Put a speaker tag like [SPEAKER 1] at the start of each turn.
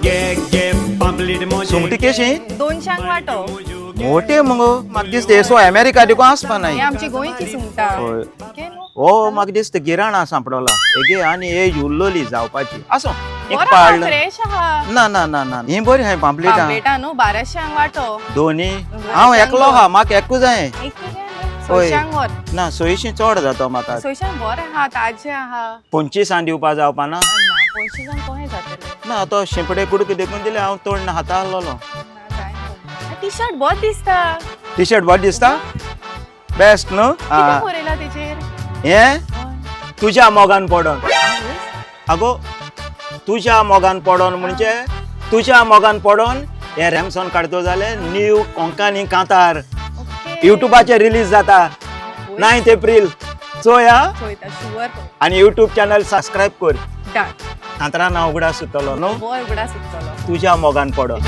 [SPEAKER 1] गे गे पांपलेट मोजे.
[SPEAKER 2] सुंगटी केशी?
[SPEAKER 3] 200 वांटो.
[SPEAKER 2] मोटे मुगो, म्हाका दिसता हेसो अमेरिका देखून आसपा
[SPEAKER 3] हे
[SPEAKER 2] नाय.
[SPEAKER 3] आमची गोंयची सुंगटां.
[SPEAKER 2] हय.
[SPEAKER 3] ओके न्हू?
[SPEAKER 2] हो, म्हाका दिसता गिराणा सांपडला हेगे आनी एज उरलोली जावपाची. आसो, एक
[SPEAKER 3] बरो आहा,
[SPEAKER 2] पाळलं.
[SPEAKER 3] फ्रेश आहा.
[SPEAKER 2] ना ना ना ना, ही बरी हाय पांपलेटां.
[SPEAKER 3] पांपलेटां न्हू 1200 वांटो.
[SPEAKER 2] दोनी हांव एकलो हा, म्हाका एकू जाय.
[SPEAKER 3] एक तुजें न्हू?
[SPEAKER 2] हय.
[SPEAKER 3] 600 व्हर.
[SPEAKER 2] ना, 600 चड जाता म्हाका.
[SPEAKER 3] 600 बरें आहा, ताजें आहा.
[SPEAKER 2] 25 दिवपा जावपा ना?
[SPEAKER 3] ना, 25 कोहें जातलें?
[SPEAKER 2] ना, तो शिंपडे कुडके देखून दिले, हांव तोंड हाता आहलोलो.
[SPEAKER 3] ना, जायना. टी शर्ट बरें दिसता.
[SPEAKER 2] टी शर्ट बरें दिसता, बेस्ट न्हू?
[SPEAKER 3] कितें बरयलां तेजेर?
[SPEAKER 2] हें तुज्या मोगान पडोन. आगो, तुज्या मोगान पडोन म्हणजे तुज्या मोगान पडोन हे रॅमसॉन काडतो जाल्यार न्यू कोंकणी कांतार
[SPEAKER 3] ओके.
[SPEAKER 2] युट्यूबाचेर रिलीज जाता 9 एप्रील, चोय हा.
[SPEAKER 3] चोयता, शुअर.
[SPEAKER 2] आनी युट्यूब चॅनल सबस्क्रायब कर.
[SPEAKER 3] डन.
[SPEAKER 2] कांतरा नांव उगडास सुट्टलो न्हू?
[SPEAKER 3] बरो उगडास उरतलो.
[SPEAKER 2] तुज्या मोगान पडोन.